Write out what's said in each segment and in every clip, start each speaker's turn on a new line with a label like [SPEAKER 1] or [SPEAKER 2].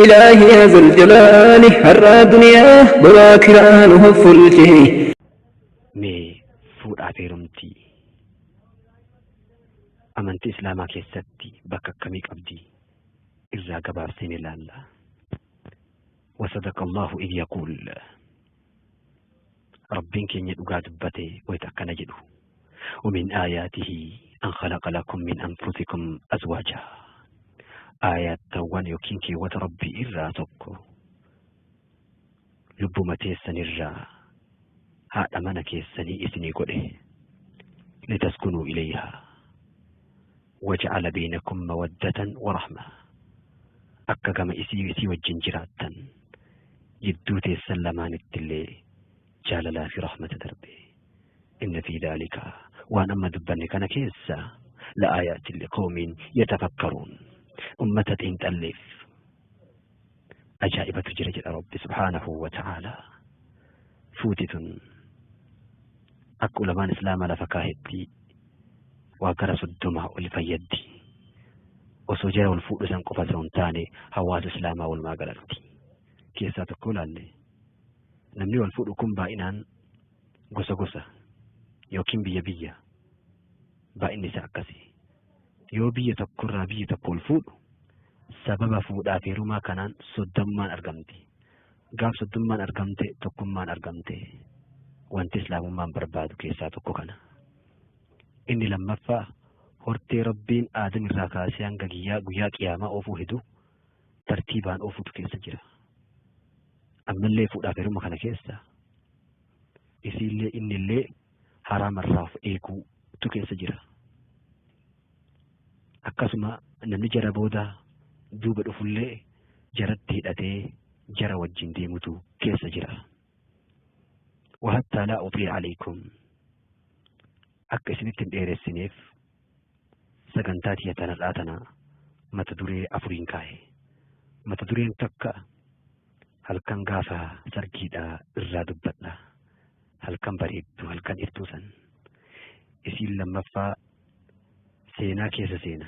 [SPEAKER 1] Ilaahi yaa Zuljalaali har'aa duniyaa boru aakiraa nu hoffulchi.
[SPEAKER 2] Mee fuudhaaf heerumti amantii Islaamaa keessatti bakka akkamii qabdi irraa gabaabsinee ilaalla. وصدق الله إذ يقول Rabbiin keenya dhugaa dubbate wayita akkana jedhu: ومن آياته أن خلق لكم من أنفسكم أزواجا. Aayattawwan yookiin keewwata Rabbii irraa tokko lubbuma teessan irraa haadha mana keessanii isinii godhe. لتسكنوا إليها وجعل بينكم مودة ورحمة. Akka gama isii wajjin jiraattan, jidduu teessan lamaanitti illee jaalalaa fi rahmata darbe. إن في ذلك, waan amma dubbanne kana keessa, لآيات لقوم يتفكرون. Ummata xiinxalleef ajaa'ibatu jira jedha Rabbi سبحانه وتعالى. Fuuti tun akka ulamaan Islaamaa lafa kaahetti waa gara 30 ol fayyaddi. Osoo jara wal fuudhu san qofa osoo hin taane, hawaasa Islaamaa walumaa galatti. Keessaa tokko ilaalle, namni wal fuudhu kun baay'inaan gosa gosa yookiin biyya biyya, baay'inni isaa akkasi. Yoo biyya tokkorraa biyya tokko wal fuudhu, sababa fuudhaa fi heerumaa kanaan soddammaan argamti. Gaaf soddummaan argamte, tokkummaan argamte. Wanti Islaamummaan barbaadu keessaa tokko kana. Inni lammaffaa, hortee Rabbiin Aadam irraa kaasee hanga guyyaa qiyaamaa oofuu hedu tartiibaan oofutu keessa jira. Ammallee fuudhaaf heeruma kana keessa isiillee innillee haraamarraa of eeguutu keessa jira. Akkasuma namni jara booda duuba dhufullee jaratti hidhatee jara wajjin deemutu keessa jira. وحتى لا أطيل عليكم, akka isinitti hin dheeressineef sagantaa tiyya tanarraa tana mata duree afuriin kaa'e. Mata dureen takka halkan gaafa sargiidhaa irraa dubbadha. Halkan bareeddu, halkan iftuu san. Isiin lammaffaa seenaa keessa seena.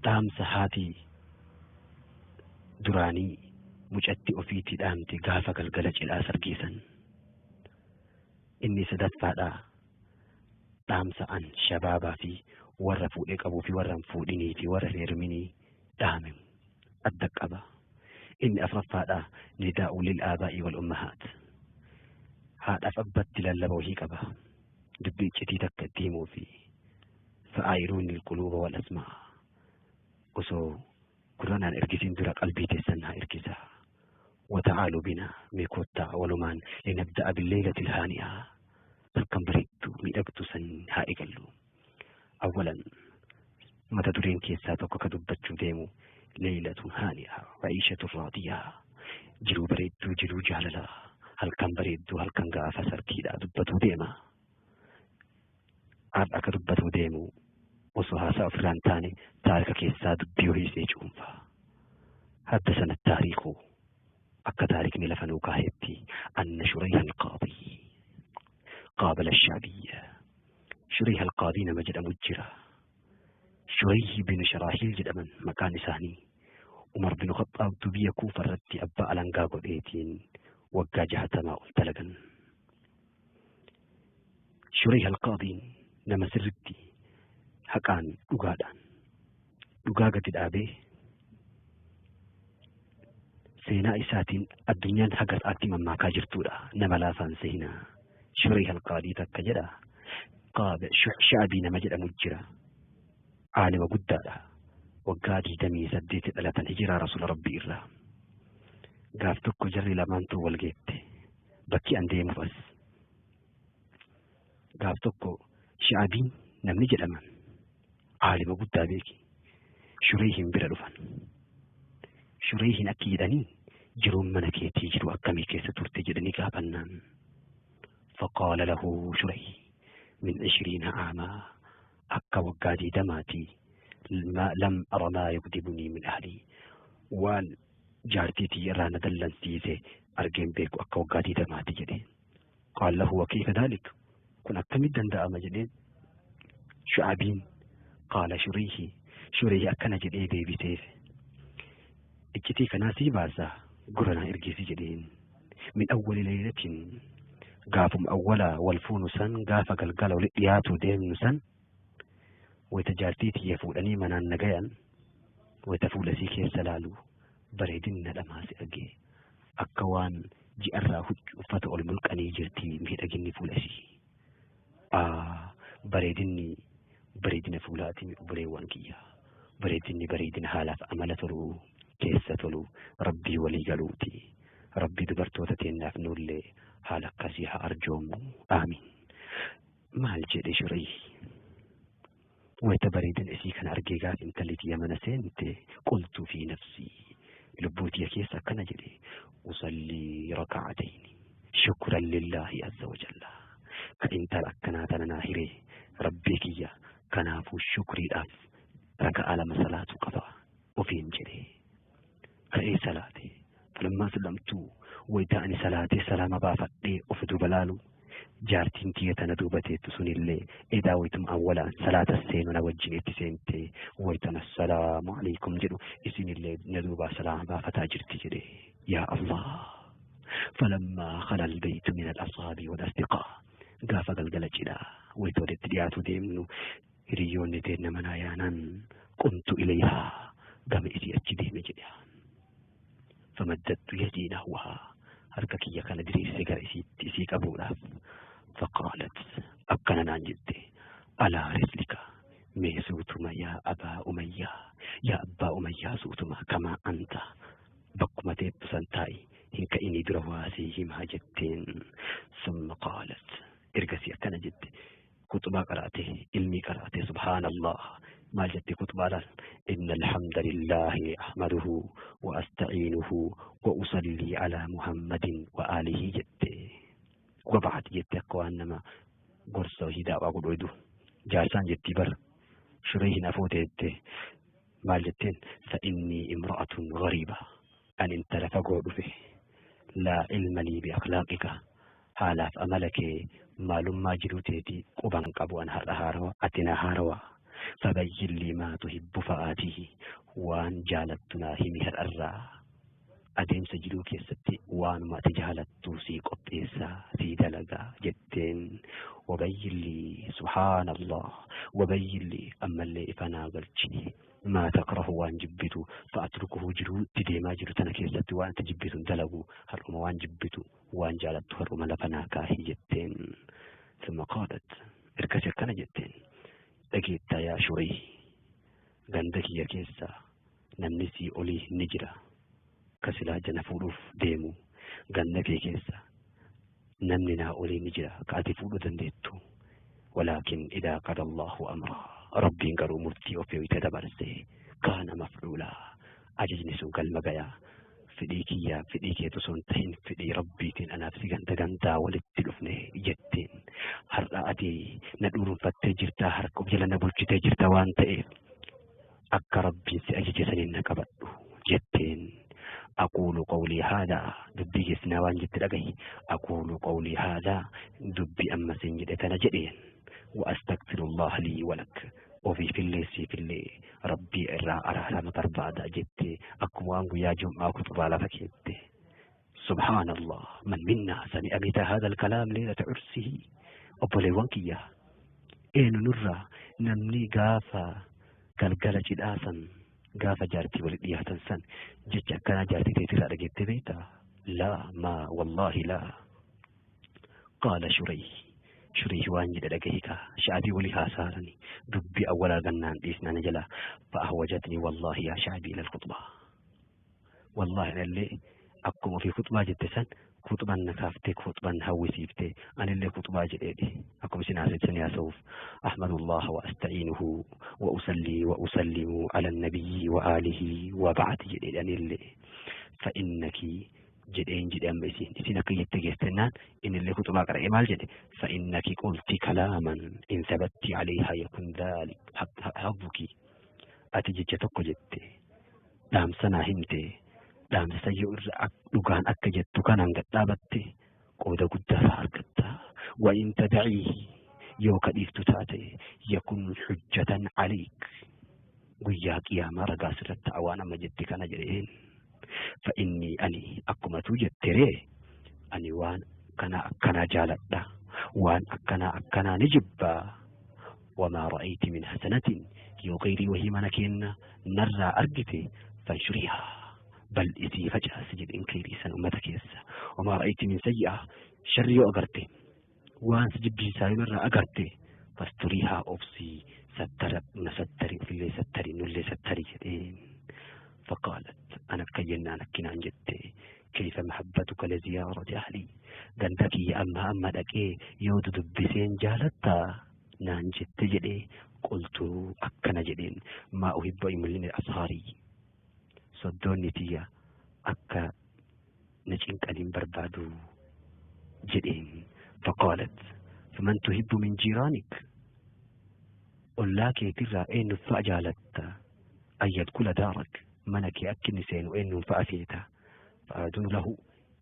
[SPEAKER 2] Dhaamsa haati duraanii mucatti ofiitii dhaamte gaafa galgala cidhaa sargiisan. Inni sadaffaadha, dhaamsa an shabaabaa fi warra fuudhee qabuu fi warra hin fuudhinii fi warra hin heeruminii dhaame adda qaba. Inni afuraffaadha, نداء للآباء والأمهات. Haadhaaf abbatti lallaba wahii qaba. Dubbii iccitii takka itti himuu fi فأعيروني القلوب والأسماع. Osoo gurranaan ergisiin dura qalbii teessan haa ergisaa. وتعالوا بنا, mee koottaa walumaan, لنبدأ بالليلة الهانئة. Halkan bareedduu miidhagduu san haa eegallu. أولا, mata dureen keessaa tokko ka dubbachuu deemu ليلة هانئة وعيشة راضية. Jiruu bareedduu, jiruu jaalalaa, halkan bareedduu, halkan gaafa sarkiidhaa dubbatuu deema. Har'a akka dubbatuu deemu osoo haasaa ofirraa hin taane taarika keessaa dubbii ho'iisee cuunfa. حدثنا التاريخ, akka taarikni lafa nuu kaahetti, أن شريح القاضي قابل الشعبي. Shureyh Alqaadii nama jedhamu jira. Shureyh bin Sharaahil jedhaman maqaan isaanii. Umar bin Khaxaabtu biyya Kuufa irratti abbaa alangaa godheetiin waggaa 60 ol dalagan. Shureyh Alqaadiin nama sirritti haqaan, dhugaadhaan, dhugaa gadi dhaabee seenaa isaatiin addunyaan haga har'aatti mammaakaa jirtudha. Nama laafaan seenaa. Shureyh Alqaadii takka jedha. Qaaba Sha'abii nama jedhamu jira. Aalima guddaadha. Waggaa 28 dhalatan hijiraa Rasuula Rabbii irraa. Gaaf tokko jarri lamaantu wal geette. Bakki an deemuuf as. Gaaf tokko Sha'abiin namni jedhaman aalima guddaa beeki. Shureyhin bira dhufan. Shureyhin akki jedhanii, jiruun mana keetii jiru akkamii keessa turte jedhanii gaafannaan. فقال له شريح من 20 عاما, akka waggaa 20ti, ما لم أر ما يغضبني من أهلي, waan jaartii tiyya irraa na dallansiise argeen beeku akka waggaa 20ti jedheen. قال له وكيف ذلك, kun akkamitti danda'ama jedheen Shu'abiin. قال شريح, Shureyhi akkana jedhee deebiseef. Iccitii kanaa sii baasa gurra naa ergeesi jedheen. Min awwali laylatin, gaafuma awwala wal fuunu san, gaafa galgala walitti dhiyaatu deemnu san, wayta jaartii tiyya fuudhanii manaan nagayan, wayta fuula isii keessa laalu bareedinna dhamaase argee, akka waan ji'arraa huccuu uffata ol mulqanii jirti miidhaginni fuula isii. Bareedinni bareedina fuulaati, obboleewwan kiyya. Bareedinni bareedina haalaaf amala toluu, keessa tolu, rabbii walii galuuti. Rabbii dubartoota teennaaf nullee haala akkasii haa arjoomu. Aamiin. Maal jedhe Shurii? Wayita bareedina isii kana argee, gaafa intalli tiyya mana seente, qultu fi nafsii, lubbuu tiyya keessa akkana jedhe: usallii raka'atayni shukran lillaahi azza wa jalla, ka intala akkanaa tana naa hiree rabbii kiyya, kanaafuu shukriidhaaf raka'a 2 salaatuu qaba ofiin jedhe. Ka'ee salaate. Falammaa sallamtu, wayita ani salaatee salaama baafadhee of duuba laalu, jaartiin tiyya tana duuba teettu sunillee edaa wayituma awwalaan salaata seenu na wajjin itti seente. Wayitana assalaamu alaikum jedhu isinillee na duubaa salaama baafataa jirti jedhe. Yaa Allah! Falammaa khala albaytu min al-asaabi wal asdiqaa, gaafa galgala cidhaa wayita walitti dhiyaatu deemnu hiriyoonni teenna manaa yaanaan, qumtu ilayhaa, gama isii achi deeme jedhe. Famaddattu yadii nahwahaa, harka kiyya kana diriirse gara isiitti isii qabuudhaaf. Faqaalat, akkana naan jette: alaa rislika, mee suutuma, yaa abaa Umayyaa, yaa abbaa Umayyaa, suutuma, kamaa anta, bakkuma teettu san taa'i, hin ka'inii, dura waasii himaa jetteen. Summa qaalat, ergasii akkana jette. Kuxubaa qara'ate, ilmii qara'ate. Subhaanallah! Maal jette kuxubaadhaan? Inna alhamda lillaahi ahmaduhu wa asta'iinuhu wa usallii alaa Muhammadin wa aalihi jette. Wa ba'ad jette, akka waan nama gorsa wahii daawaa godhu edu jaarsaan jettii bar shuree hin afoo teette. Maal jetteen? Fa innii imra'atun gariiba, an intala fagoo dhufe, laa ilma lii bi akhlaaqika, haalaaf amala kee, maalummaa jiruu teetii quban qabu, an har'a haarawa, ati na haarawa. Fabayyin lii maa tuhibbu fa'aatihi, waan jaalattu naa himi, har'arraa adeemsa jiruu keessatti waanuma ati jaalattu sii qopheessaa, sii dalagaa jetteen. Wabayyin lii, subhaanallah, wabayyin lii, ammallee ifa naa galchi, maa takrahu, waan jibbitu, fa'atrukuhu, jiruu itti deemaa jiru tana keessatti waan ati jibbitu hin dalagu, har'uma waan jibbitu, waan jaalattu har'uma lafa naa kaahi jetteen. Thumma qaalat, ergasii akkana jetteen: dhageettaa yaa Shurii, ganda kiyya keessa namni sii olii ni jira ka silaa jana fuudhuuf deemu. Ganda kee keessa namni naa olii ni jira ka ati fuudhuu dandeettu. Walaakin idaa qada Allahu amraa, rabbiin garuu murtii ofii wayita dabarse, kaana maf'uulaa, ajajni sun galma gayaa. Fedhii kiyyaa fedhii keetu osoo hin tahin fedhii rabbiitiin anaaf si ganda gandaa walitti dhufne jetteen. Har'a ati na dhuunfattee jirtaa, harka of jala na bulchitee jirta waan ta'eef, akka rabbiin si ajaje saniin na qabadhu jetteen. Aquulu qawlii haadaa, dubbii keessinaa waan jette dhagahi. Aquulu qawlii haadaa, dubbii amma siin jedhe tana jedheen. Wa astagfirullah lii walak, ofiifillee siifillee rabbii irraa araarama barbaada jette, akkuma waan guyyaa jum'aa kutubaa lafa keette. Subhaanallah! Man minnaa sami'a mita haadha alkalaam leelata cursihi? Obboleewwan kiyya, eenyu nurraa namni gaafa galgala cidhaa san, gaafa jaartii walitti dhiyaatan san, jecha akkanaa jaartii teetirraa dhageettee beektaa? Laa, maa wallaahi laa. Qaala Shureyh, Shureyh waan jedhe dhagahi kaa, Sha'abii wali haasaarani dubbii awwalaa gannaan dhiisna na jala. Fa ahwajatni wallaahi yaa Sha'abii ilal khuxbaa, wallaahi anallee akkuma ofii khuxbaa jette san khuxban na kaaftee, khuxban na hawwisiifte, anillee khuxbaa jedheedhe akkuma isin haasoftan haasa'uuf. Ahmadullah wa asta'iinuhu wa usallii wa usallimu ala nabiyyi wa aalihi wa ba'd jedheedhe anillee. Fa innaki jedheen jedhe. Amma isin akka jette geessennaan innillee khuxbaa qara'ee maal jedhe? Fa innaki qulti kalaaman in sabatti alayha yakun dhalik habbuki, ati jecha tokko jette, dhaamsa naa himte, dhaamsa san yoo irra dhugaan akka jettu kanaan gad dhaabatte qooda guddaa irraa argatta. Wa in tadaciihi, yoo ka dhiiftu taate, yakun hujjatan alayk, guyyaa qiyaamaa ragaa sirratti ta'a waan amma jette kana jedheen. Fa inni ani akkumatuu jetteree ani waan kana akkanaa jaaladha, waan akkanaa akkanaa ni jibbaa. Wamaa ra'ayti min hasanatin, yoo khayrii wahii mana keenna narraa argite, fanshurihaa, bal'isii facaasi jedheen khayrii san ummata keessa. Wamaa ra'ayti min sayyi'a, sharri yoo agarte, waan si jibbisiisaa yoo narraa agarte, fasturihaa, obsii sattara na sattari, ofillee sattari, nullee sattari jedheen. Faqaalat, an akka jennaan akkinaan jette: kayfa mahabbatuka liziyaarati ahli, ganda kiyya amma amma dhaqee yoo dudubbiseen jaalattaa naan jette jedhee. Qultuu akkana jedheen: maa uhibbu imlini ashaarii, soddoonni tiyya akka na cinqaniin barbaadu jedheen. Faqaalat, faman tuhibbu min jiiraanik, ollaa keetirraa eenyu fa'a jaalatta? An yadkula daarak, mana kee akka inni seenu eenyuun fa'a feeta? Fa'aadunu lahu,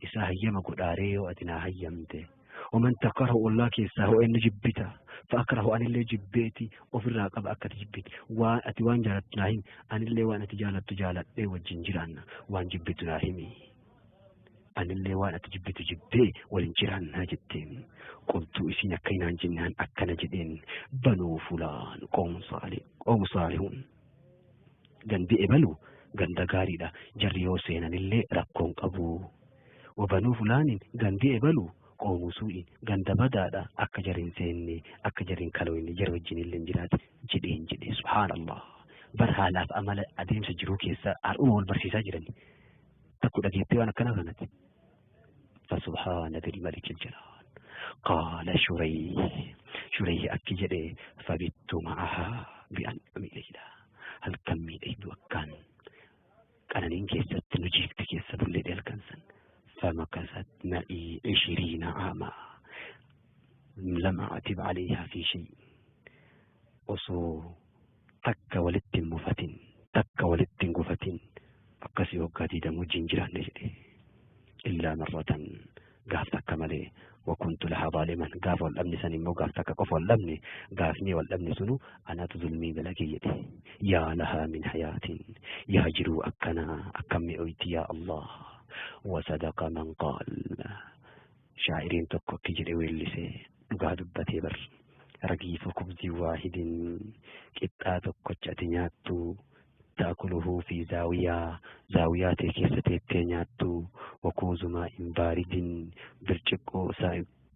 [SPEAKER 2] isaa hayyama godhaaree yoo ati naa hayyamte. Waman takrahu, ollaa keessaa hoo eenyu jibbita? Fa'akrahu, anillee jibbeeti ofirraa qaba akka ati jibbite. Waan ati waan jaalattu naa himi, anillee waan ati jaalattu jaaladhee wajjin jiraanna. Waan jibbitu naa himi, anillee waan ati jibbitu jibbee waliin jiraannaa jetteen. Qultuu isiin akka hinaan jennaan akkana jedheen: banuu fulaan qoomu saalihuun, gandi ebalu ganda gaariidha, jarri yoo seenanillee rakkoon qabu. Wabanuu fulaanin, gandi ebalu qoomu suu'in, ganda badaadha, akka jarri hin seenne, akka jarri hin kalooyne, jara wajjin illee hin jiraate jedheen jedhe. Subhaanallah, bar haalaaf amala adeemsa jiruu keessa har'uma wal barsiisaa jiran takku dhageettee waan akkanaa kanatti. فسبحان ذي الملك الجلال. قال شريح، شريح أكي جدي: فبت معها بأنعم ليلة، هل كم miidhagdu akkaan qananiin keessatti nu jeekte keessa bullee halkan san. فمكثت معي 20 عاما لم أعتب عليها في شيء، osoo takka walitti hin mufatin, takka walitti hin gufatin, akkasii waggaa 20 wajjin jiraanne jedhe. إلا مرة, gaaf takka malee. وكنت لها ظالما, gaaf wal dhabne san immoo gaaf takka qofa wal dhabne, gaafni wal dhabne sunu anatu zulmii dalage jedhe. يا لها من حياة, yaa jiruu akkanaa akkam mi'oyti, yaa Allah. وصدق من قال, shaa'iriin tokko akki jedhe weellise, dhugaa dubbatee bar: رغيف خبز واحد, qixxaa tokkocha ati nyaattu, تأكله في زاوية, zaawiyaa ta'e keessa teettee nyaattu, وكوز ماء بارد, birciqqoo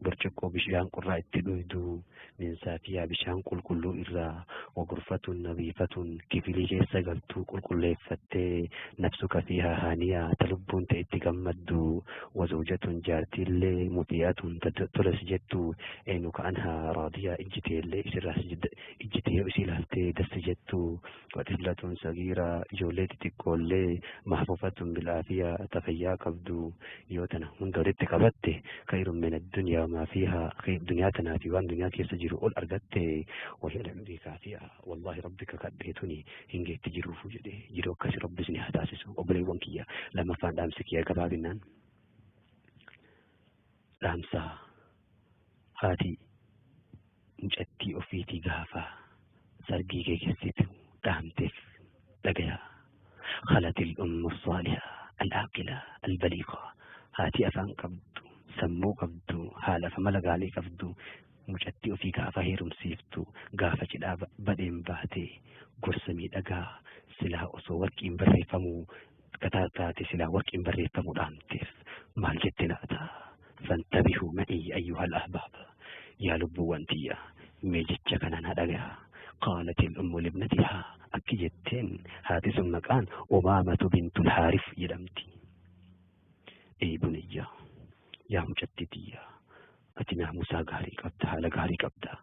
[SPEAKER 2] burcuqqoo bishaan qorraa itti dhugdu, من صافية, bishaan qulqulluu irraa, وغرفة نظيفة, kifilii keessa galtuu qulqulleeffattee, نفسك فيها هانية, ta lubbuun ta'e itti gammaddu, وزوجة, jaartiillee, مطيعة, tola si jettu, عينك عنها راضية, ijjiteellee isirraa ijjitee yoo isii ilaaltee dasti jettu, وطفلة صغيرة, ijoollee xixiqqoollee, محفوفة بالعافية, ta fayyaa qabdu, yoo tana hunda walitti qabatte, خير من الدنيا وما فيها, duniyaa tanaa fi waan duniyaa keessa jiru ol argatte, وهي لعمري كافية. Wallaahi rabbika kadheetuni hin geetti jiruufu jedhe. Jiruu akkasi rabbis ni haa taasisu. Obboleewwan kiyya, lammaffaan dhaamsi kiyya gabaabinaan dhaamsa haati mucattii ofiitii gaafa sargii geggeessitu dhaamteef dhagaya. خلت الأم الصالحة العاقلة البليغة, haati afaan qabdu, sammuu qabdu, haala fi mala gaarii qabdu, mucattii ofii gaafa heerumsiiftu, gaafa cidhaa badheen baate, gorsa miidhagaa silaa osoo warqiin barreeffamuu kataa taate, silaa warqiin barreeffamuu dhaamteef. Maal jette laata? فانتبهوا معي أيها الأحباب, yaa lubbuuwwan tiyya, mee jecha kana na dhagaa. قالت الأم لابنتها, akki jetteen haati sun maqaan Umaamatu bintul Haarif jedhamti: أي بنية, yaa mucattii tiyya, ati naamusaa gaarii qabda, haala gaarii qabda.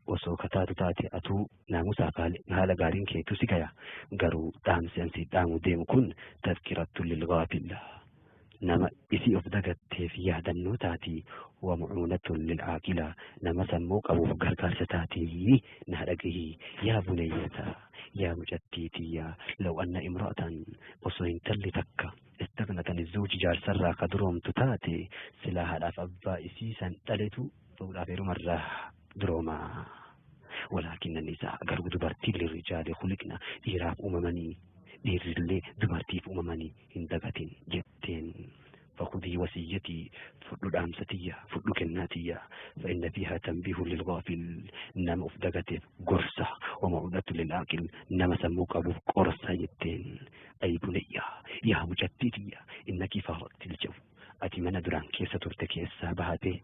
[SPEAKER 2] Osoo kataatu taate atuu naamusaa haala gaariin keetu si gaya. Garuu dhaamsi ansi dhaamu deemu kun تذكرة للغافل, nama isii of dagatteef yaadannoo taati, ومعونة للعاقلة, nama sammuu qabuuf gargaarsa taati. Na dhagahi: يا بنية, yaa mucattii tiyya, لو أن امرأة, osoo intalli takka, استغنت عن الزوج, jaarsarraa ka duroomtu taate, silaa haadhaaf abbaa isii san dhaletu fuudhaaf heerumarraa durooma. ولكن النساء, garuu dubartiin, للرجال خلقن, dhiiraaf uumamanii. Dhiirrillee dubartiif uumamanii hin dagatin jetteen. فخذي وصيتي فدو دامستيا فدو كناتيا فإن فيها تنبيه للغافل نما أفدغته قرصة وموعظة للعاقل نما سموك أبو قرصة يتين. أي بنية يا مجددية إنك فارقت الجو أتي من دران كيسة ترتكي بهاتي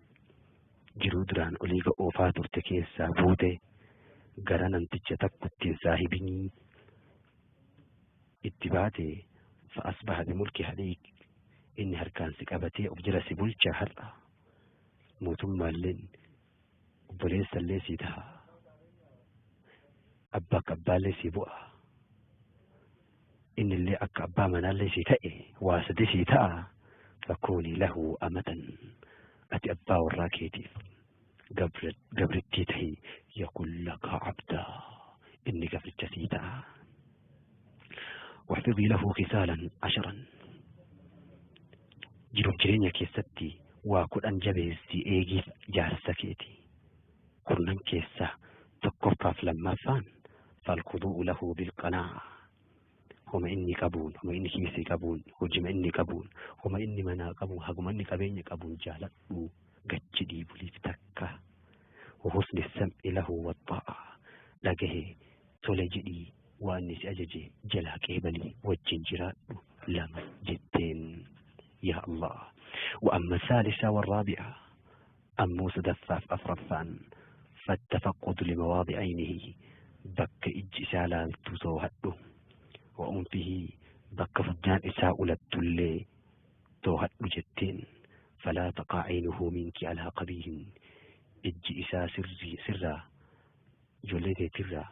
[SPEAKER 2] jiruu duraan olii oofaa turte keessaa buute gara namticha takkuttiin saahibinii itti baate fa'asbaha bimulki haliik inni harkaan si qabatee of jala si bulcha har'a mootummaalleen obboleessallee si ta'a abbaa akka abbaallee si bu'a innillee akka abbaa manaallee si ta'e waa sadi si ta'a fakkuunii lahu amatan ati abbaa warraa keetiif gabrittii tahi yakun laka abdaa inni gabricha sii ta'a. واحفظي له خصالا عشرا jiruuf jireenya keessatti waa 10 jabeessii eegiif jaarsa keeti. 10 keessaa tokkoffaaf lammaffaan falqudu'u lahu bilqanaa'a homa inni qabuun homa inni kiisii qabuun hojima inni qabuun homa inni manaa qabuun haguma inni qabeenya qabuun jaaladhu gachi dhiibuliif takka. Wahusni sam'i lahu wattaa'a dhagahe tole jedhii waan inni si ajaje jalaa qeebalii wajjin jiraadhu 2 jetteen. يا الله. وأما الثالثة والرابعة أمو سدفاف أفرفان فالتفقد لمواضع عينه بك إجسالال تزوهده وأنفه بك فجان إساء للتلي توهد جتين فلا تقع عينه منك على قبيه إج إساء سري سرا جوليتي ترى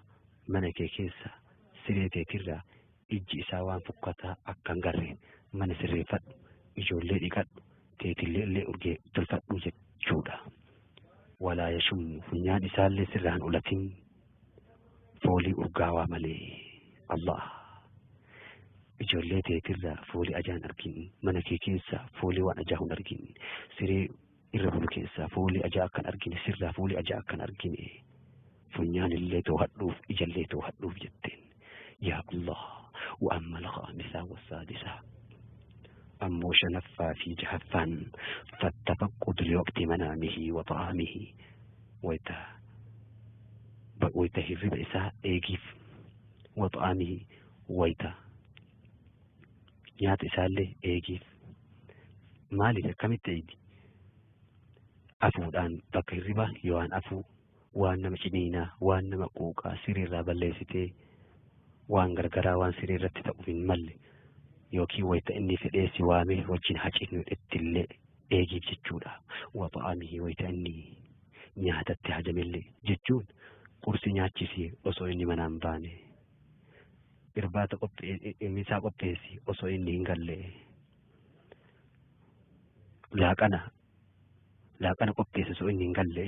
[SPEAKER 2] منك كيسا سريتي ترى إج إساء وان فقتا أكن غري من سري فد ijoollee dhiqadhu teetillee illee urgee tolfadhu jechuudha. Walaa yashummu funyaan isaallee sirraan ulatin foolii urgaawaa malee. Allah ijoollee teetirraa foolii ajaan argin mana kee keessa foolii waan ajaa hin argin siree irra bulu keessa foolii ajaa akkan argine sirraa foolii ajaa akkan argine funyaan illee too'adhuuf ijallee too'adhuuf jetteen. Yaa Allah. Wa amma al-khaamisa was-saadisa أمو شنفا في جهفان فالتفقد لوقت منامه وطعامه ويتهرب إساء إيجيف وطعامه ويتا نيات إساء اللي إيجيف مالي كم التعيد أفو الآن بقي الربا يوان أفو وأن مجنينا وأن مقوقا سرير بلسيتي وأن غرغرا وأن سرير تتأوين ملي yookiin wayita inni fedhee si waamee wajjin hacinu ittillee eegiif jechuudha. Waxaamihi wayita inni nyaatatti hajamellee jechuun qursi nyaachisii osoo inni manaan baane irbaata misaa qopheessi osoo inni hin galle laaqana qopheessi osoo inni hin galle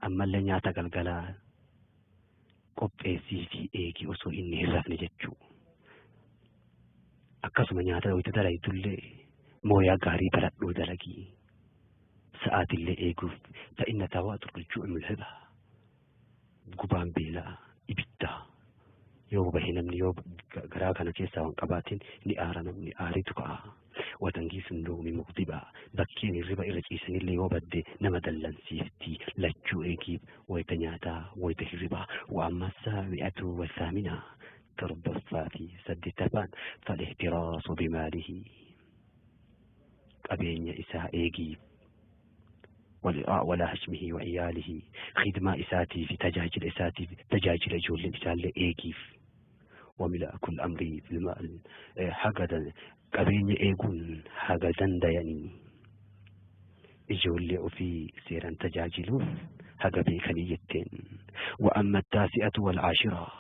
[SPEAKER 2] ammallee nyaata galgalaa qopheessii fi eegii osoo inni hin rafne jechuu. Akkasuma nyaata wayita dalagdullee mooyaa gaarii baradhuu dalagii sa'aatillee eeguuf fa'inna tawaatur juu'i mulhiba gubaan beelaa ibidda yoo bahe namni yoo garaa kana keessaa waan qabaatin ni aara namni aaritu ka'a. Watangiisun loomi muqdiba bakkeen hirriba irra ciisanillee yoo badde nama dallansiifti lachuu eegiif wayita nyaataa wayita hirribaa. Wa amma saabi'atu wasaamina 7ffaa fi 8ffaan falihtiraasu bimaalihi qabeenya isaa eegiif walaa hashmihi wa iyaalihi khidmaa isaatii fi tajaajila isaatii fi tajaajila ijoolleen isaallee eegiif. وملاك الأمر في المال حقدا قبين إيقون حقدا دياني إجولي في سيرا تجاجلوف حق بيكنيتين. وأما التاسعة والعاشرة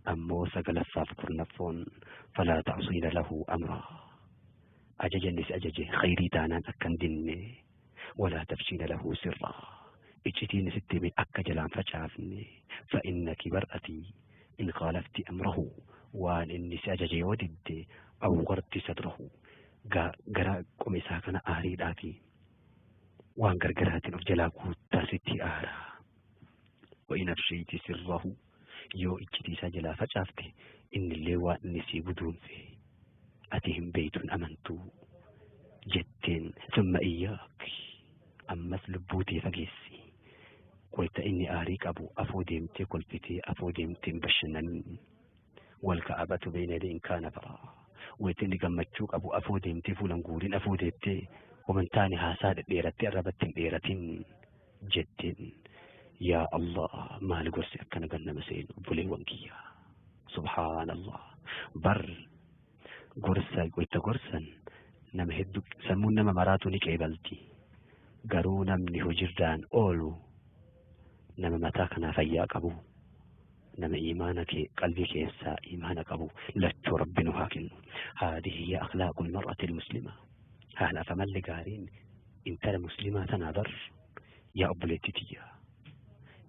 [SPEAKER 2] أمو سقلفاف كرنفون فلا تعصين له أمرا أججنس أججه خيري تانان أكن دني ولا تفشين له سرا إجتين ستمي أكجلان فشافني فإنك برأتي إن خالفت أمره وأن إني سأجج ودد أو غرت صدره غرا قميصا كان آري دافي وأن غرغرات أفجلا كوتا ستي آرا. وإن أفشيت سره Yoo iccitii isaa jalaa facaafte, innillee waan inni sii guduunfe ati hin beeytuun amantuu jetteen. Summa iyyaak, ammas lubbuu tee fageessi. Wayta inni aarii qabu afoo deemtee kolfitee, afoo deemtee hin bashannanin. Wal ka'abatu beeyna yadayhi in kaana faraa. Wayta inni gammachuu qabu afoo deemtee fuulan guurin, afoo deemtee waman taane haasaa dhedheerattee arrabatti hin dheeratin jetteen. Yaa Allah, maali gorsi akkana gannama seenu? Obboleewwan kiyya, subhaanallah, bar gorsa wayta gorsan nama hedduu sammuun nama maraatu ni qeebalti. Garuu namni hojirraan oolu nama mataa kanaa fayyaa qabu, nama imaana kee qalbii keessaa imaana qabu. Lachuu Rabbi nu haa kennu. Haadihi hiya akhlaaqul mar'ati almuslima. Haala afamalli gaariin intala muslimaa tanaa bar. Yaa obboleettii tiyya,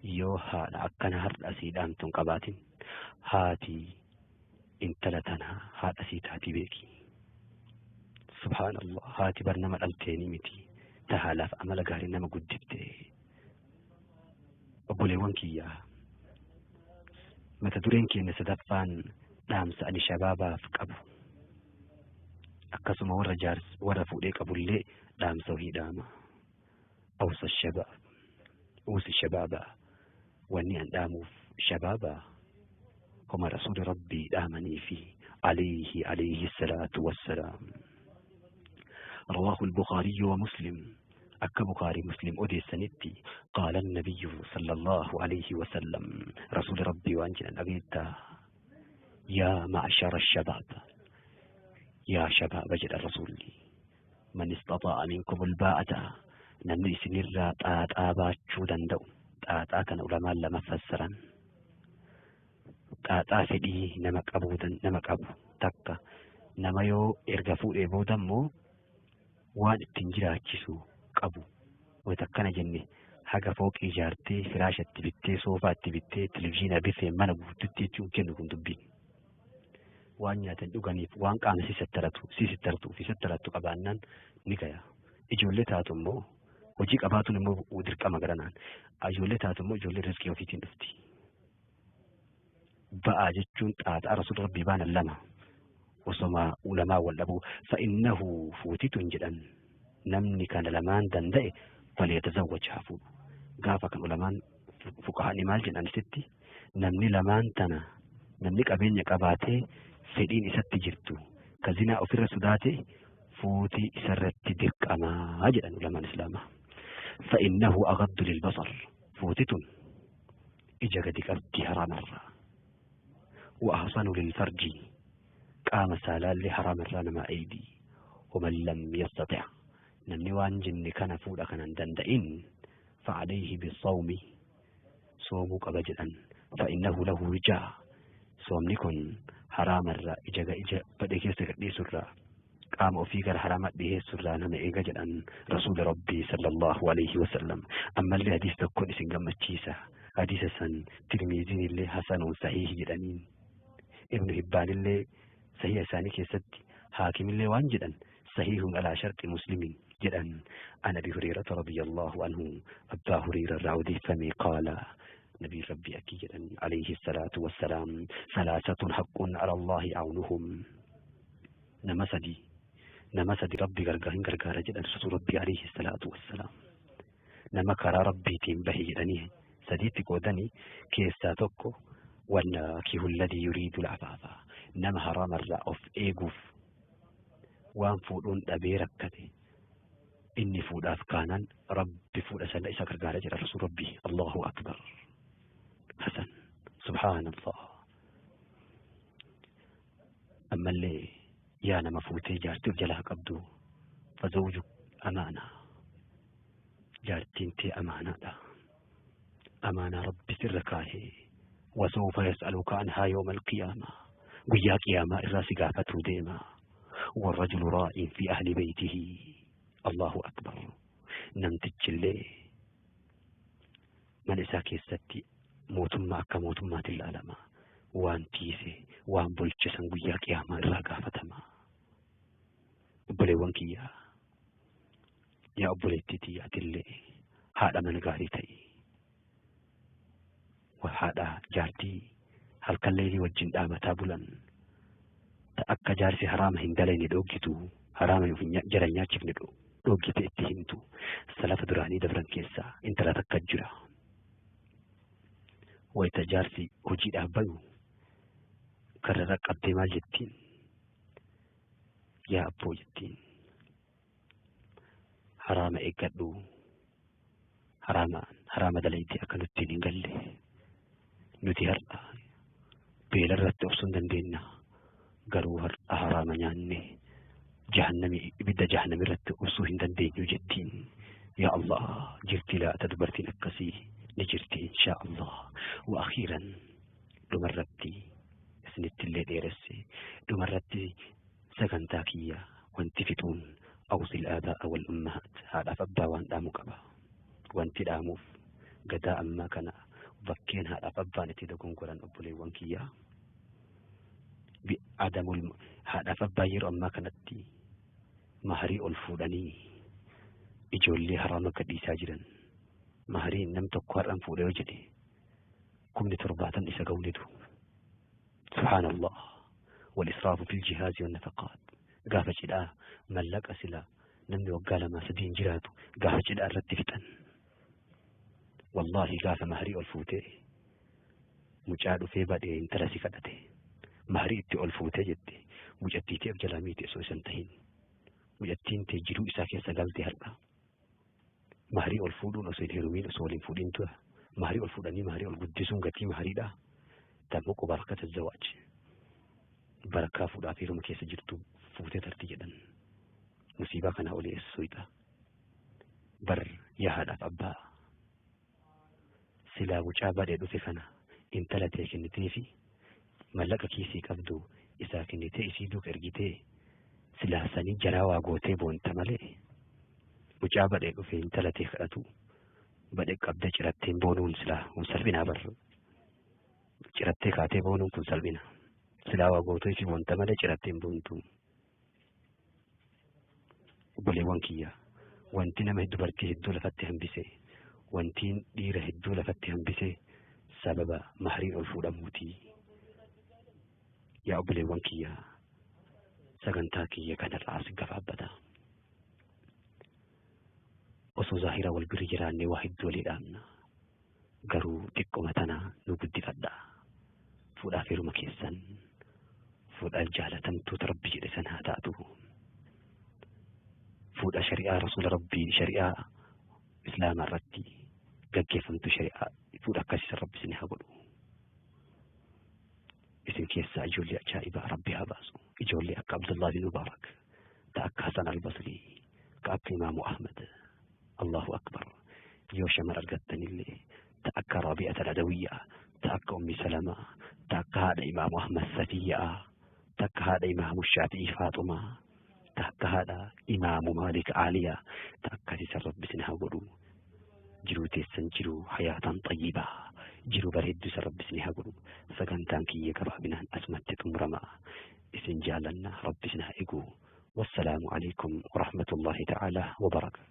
[SPEAKER 2] yoo haadha akkana har'a asii dhaamtu hin qabaatin, haati intala tanaa haadha sii taatii beeki. Subhaanallah, haati bar nama dhalteenii miti, ta haalaaf amala gaarii nama guddifte. Obboleewwan kiyyaa, mata dureen keenya sadaffaan dhaamsa ani shabaabaaf qabu, akkasuma warra jaars warra fuudhee qabullee dhaamsa wahii dhaama. Awsa shabaab, uusi shabaaba, wanni an dhaamuuf shabaaba homa rasuuli Rabbii dhaamanii fi alayhi salaatu wassalaam. رواه البخاري ومسلم. أك بخاري مسلم أديسنتي، قال النبي صلى الله عليه وسلم، رسول ربي وأنجل أبيتا: يا معشر الشباب، يا شباب جل الرسول، من استطاع منكم الباءة، namni isinirraa xaaxaa baachuu danda'u. Xaaxaa kana ulamaan lama fassaran. Xaaxaa fedhii nama qabu, nama qabu takka, nama yoo erga fuudhee booda immoo waan ittiin jiraachisu qabu. Wayita akkana jenne, haga fooqii ijaartee, firaashatti bittee, soofaatti bittee, televizyiina bifee mana guututti jechuun kennu kun dubbiin. Waan nyaatan dhuganiif waan qaama si sattaratu si sattartuu fi sattarattu qabaannaan ni gaya. Ijoollee taatu immoo hojii qabaatuun immoo dirqama garanaan. Ijoollee taatu immoo ijoollee rizqii ofiitiin dhufti. Ba'aa jechuun xaaxaa rasuula Rabbii baanan lama osoma ulamaa wal dhabuu. Fa'innahu fuutituun jedhan, namni kana lamaan danda'e falyatazawwaj, haa fuudhu. Gaafa kan ulamaan fuqahaani maal jedhan sitti? Namni lamaan tana, namni qabeenya qabaatee fedhiin isatti jirtu, ka zinaa ofirra sodaate, fuutii isarratti dirqamaa jedhan ulamaan islaamaa. فإنه أغض للبصر، fuutitun ija gadi qabdi haraamarraa. وأحصن للفرج، qaama saalaallee haraamarraa nama eeydi. ومن لم يستطع، namni waan jenne kana fuudha kanan danda'in، فعليه بالصوم، soomuu qaba jedhan. فإنه له وجاء، soomni kun haraamarraa ija ija badhe keessa gadhiisurraa, qaama ofii gara haraama dhiheessurraa nama eega jedhan rasuula Rabbii sallallahu alayhi wasallam. Ammallee hadiisa tokkoon isin gammachiisa. Hadiisa san Tirmiiziin illee hasanuun sahihi jedhaniin, Ibnu Hibbaan illee sahiha isaanii keessatti, Haakimillee waan jedhan sahihun alaa sharxi Muslimiin jedhan. An Abi Huriirata radiyallahu anhu, Abbaa Huriira irraa odeeffame, qaala, nabii Rabbii akki jedhan alayhi salaatu wassalaam: ثلاثة حق على الله عونهم. Nama sadi, nama sadi Rabbi gargaar hin gargaara jedhan rasuul Rabbii alayhi salaatu wassalaam. Nama karaa Rabbiitiin bahe jedhanii sadiitti qoodanii keessaa tokko والناكح الذي يريد العفاف، nama haraamarraa of eeguuf waan fuudhuun dhabee rakkate, inni fuudhaaf kaanaan Rabbi fuudha sana isa gargaara jedha rasuul Rabbii. Allahu akbar, hasan, subhaanallah. Ammallee yaa nama fuutee jaartii of jalaa qabdu، فزوجك أمانة، jaartiin tee amaanaadha. Amaanaa Rabbi sirra kaahee. وسوف يسألك عنها يوم القيامة، guyyaa qiyaamaa irraa si gaafatuu deema. والرجل راع في أهل بيته، الله أكبر. Namtichillee mana isaa keessatti mootummaa akka mootummaatiin ilaalama. Waan tiise, waan bulchisan guyyaa qiyaamaa irraa gaafatama. Obboleewwan kiyyaa, yaa obboleettii tiyyaatillee haadha mana gaarii ta'i, haadha jaartii. Halkan leelii wajjin dhaabataa bulan, ta akka jaarsi haraama hin dalayne dhooggitu, haraama jara hin nyaachifne dhoggite itti himtu. Salafa duraanii dabran keessaa intala takka jira. Wayita jaarsi hojiidhaaf bayu karrarra qabdee maal jettiin? Yaa abboo jettiin, haraama eeggadhu, haraama dalayte akka nuttiin hin galle. Nuti har'a beela irratti obsuu hin dandeenya, garuu har'a haraama nyaanne jahannami, ibidda jahannami irratti obsuu hin dandeenyu jettiin. Yaa Allah, jirti laata dubartiin akkasii? Ni jirti, inshaa Allah. Wa akhiiran, dhumarratti isinitti illee dheeresse, dhumarratti sagantaa kiyya wanti fixuun awsil aabaa'a wal ummahaat, haadhaaf abbaa waan dhaamu qaba. Wanti dhaamuuf gadaa ammaa kana bakkeen haadhaaf abbaan itti dogongoran, obboleewwan kiyyaa, adamul haadhaaf abbaa yeroo ammaa kanatti maharii ol fuudhanii ijoollee haraama gadhiisaa jiran. Mahariin nam tokko har'an fuudhe yoo jedhe 70,000 isa ga'u. Subhaanallah. Wal israafu fil jihaazi wan nafaqaat. Gaafa cidhaa mallaqa sila namni waggaa 2 3n jiraatu gaafa cidhaa irratti fixan. Wallaahi, gaafa maharii ol fuutee mucaa dhufee badhee intala si kadhate maharii itti ol fuutee jette, mucattii ta'eef jalaa miite osoo isan tahin, mucattiin tee jiruu isaa keessa galte. Har'a maharii ol fuudhuun osoo hin heerumiin, osoo waliin fuudhiin tura maharii ol fuudhanii maharii ol guddisuun gatii mahariidha. Tammuqu barakata zawaaj, barakaa fuudhaaf heeruma keessa jirtu fuutee tarti jedhan. Musiibaa kanaa olii eessuudha bar? Yaa haadhaaf abbaa, silaa mucaa badhee dhufe kana intala tee kennitee fi mallaqa kiisii qabdu isaa kennitee isii duuka ergitee silaa sanii jaraa waa gootee boonta malee, mucaa badhee dhufe intala tee kadhatu badhee qabdee ciratteen boonuun silaa kun salphinaa bar. Cirattee kaatee boonuun kun salphina. Silaa waa gootee fi boonta malee ciratteen boontu. Obboleewwan kiyya, wanti nama dubartii hedduu lafatti hambise, wanti dhiira hedduu lafatti hambise sababa mahariin ol fuudhamuuti. Yaa obboleewwan kiyya, sagantaa kiyya kanarraa as gabaabbata. Osoo zaahira wal bira jiraannee waa hedduu walii dhaabna. Garuu xiqqoma tana nu guddifadha. Fuudhaaf heeruma keessan fuudha jaalatamtoota Rabbi jedhe san haa taatu. Fuudha shari'aa rasuula Rabbii, shari'aa Islaamaa irratti gaggeeffamtu, shari'aa fuudha akkasii Rabbi isin haa godhu. Isin keessaa ijoollee ajaa'ibaa Rabbi haa baasu. Ijoollee akka Abdullah bin Mubaarak, ta akka Hasan al-Basri, ka akka Imaamu Ahmad. Allahu akbar. Yoo shamara argattanillee ta akka Rabi'at al-Adawiyyaa, ta akka Ummi Salamaa, ta akka haadha Imaamu Ahmad Safiyyaa, ta akka haadha Imaamu Shaafi'ii Faaxumaa, ta akka haadha Imaamu Maalik Aaliyaa, ta akkasii san Rabbi isin haa godhu. Jiruu teessan jiruu hayaatan xayyibaa, jiruu bareedduu san Rabbi isin haa godhu. Sagantaan kiyya gabaabinaan asumatti xumurama. Isin jaalanna, Rabbi isin haa eegu. Wassalaamu alaikum warahmatullahi ta'ala wabarakaatu.